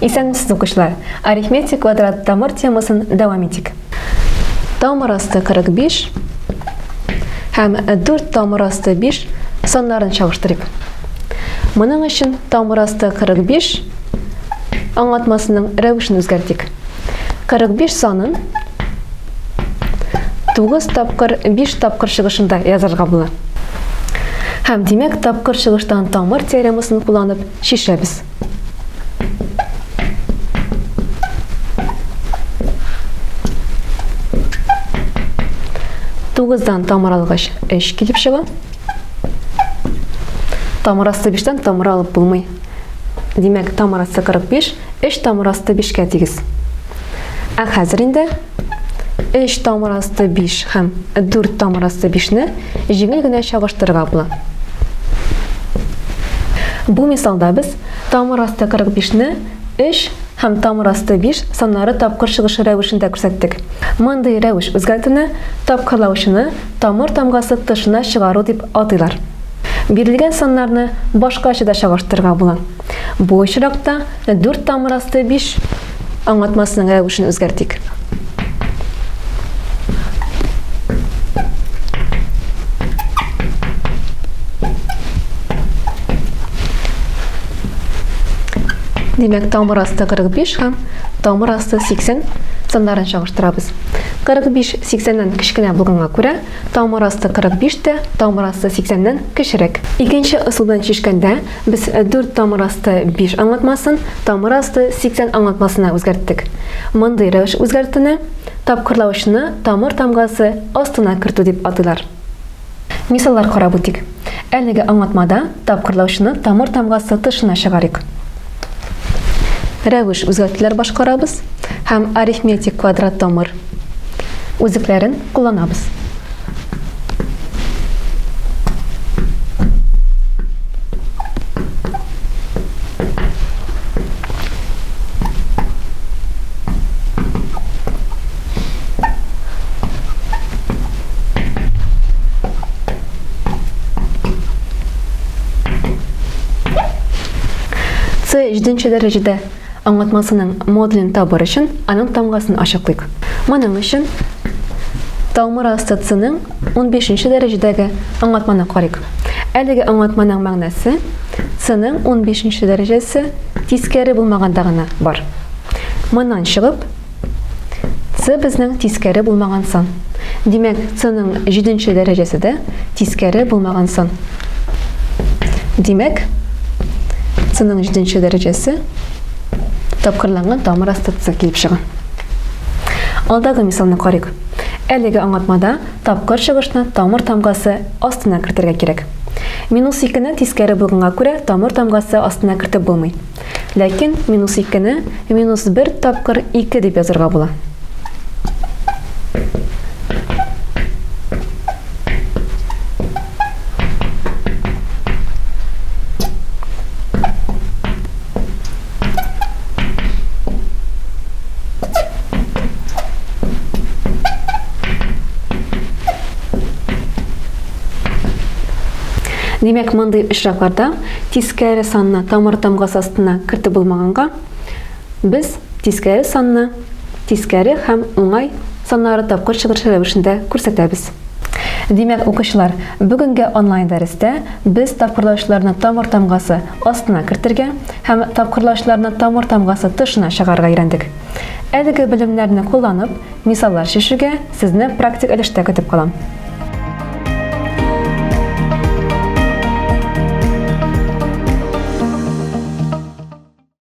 Исәнмесез, укучылар! Арифметик квадрат тамыр темасын дәвам итик. Тамыр асты 45 һәм 4 тамыр асты 5 саннарын чагыштырыйк. Моның өчен тамыр асты 45 аңлатмасының рәвешен үзгәртик. 45 санын 9 тапкыр 5 тапкыр чыгышында язарга була. Һәм димәк, тапкыр чыгыштан тамыр теоремасын кулланып чишәбез. Тугыздан тамыр алгач, өч килеп чыга. Тамыр асты биштән тамыр алып булмый. Димәк, тамыр асты 45, өч тамыр асты бишкә тигез. Ә хәзер инде 3 тамыр асты 5 һәм 4 тамыр асты 5-не җиңел генә чагыштырырга була. Бу мисалда без тамыр асты 45-не 3 һәм тамыр асты 5 саннары тапкыр чыгышы рәвешендә күрсәттек. Мондый рәвеш үзгәртүне тапкырлаучыны тамыр тамгасы тышына чыгару дип атыйлар. Бирелгән саннарны башкача да чагыштырырга була. Бу очракта 4 тамыр асты 5 аңлатмасының рәвешен үзгәртик. Димәк, тамыр асты 45 һәм тамыр асты 80 саннарын чагыштырабыз. 45 80-нән кечкенә булганга күрә, тамыр асты 45 тә тамыр асты 80-нән кечерәк. Икенче ысул белән чишкәндә, Без 4 тамыр асты 5 аңлатмасын тамыр асты 80 аңлатмасына үзгәрттек. Мондый рәвеш үзгәртүне тапкырлаучыны тамыр тамгасы астына кертү дип атыйлар. Мисаллар карап үтик. Әлеге аңлатмада тапкырлаучыны тамыр тамгасы тышына чыгарыйк. Рәвеш үзгәртүләр башкарабыз һәм арифметик квадрат тамыр үзекләрен кулланабыз. С җиденче дәрәҗәдә аңлатмасының модулен табыр өчен аның тамгасын ачыклыйк. Моның өчен тамыр асты С-ның 15 дәрәҗәдәге аңлатманы карыйк. Әлеге аңлатманың мәгънәсе С-ның 15 дәрәҗәсе тискәре булмаганда гына бар. Моннан чыгып, С безнең тискәре булмаган сан. Димәк, С-ның 7 дәрәҗәсе дә тискәре булмаган сан. Димәк, С-ның 7 дәрәҗәсе тапкырланган тамыр асты С килеп чыга. Алдагы мисалны карыйк. Әлеге аңлатмада тапкыр чыгышны тамыр тамгасы астына кертергә кирәк. Минус 2-не тискәре булганга күрә тамыр тамгасы астына кертеп булмый. Ләкин минус 2-не минус 1 тапкыр 2 дип язарга була. Димәк, мондый очракларда тискәре санны тамыр тамгасы астына кертеп булмаганга, без тискәре санны тискәре һәм уңай саннары тапкыр чыгыш рәвешендә күрсәтәбез. Димәк, укучылар, бүгенге онлайн дәрестә без тапкырлаучыларны тамыр тамгасы астына кертергә һәм тапкырлаучыларны тамыр тамгасы тышына чыгарырга өйрәндек. Әлеге белемнәрне кулланып, мисаллар чишүгә сезне практик өлештә көтеп калам.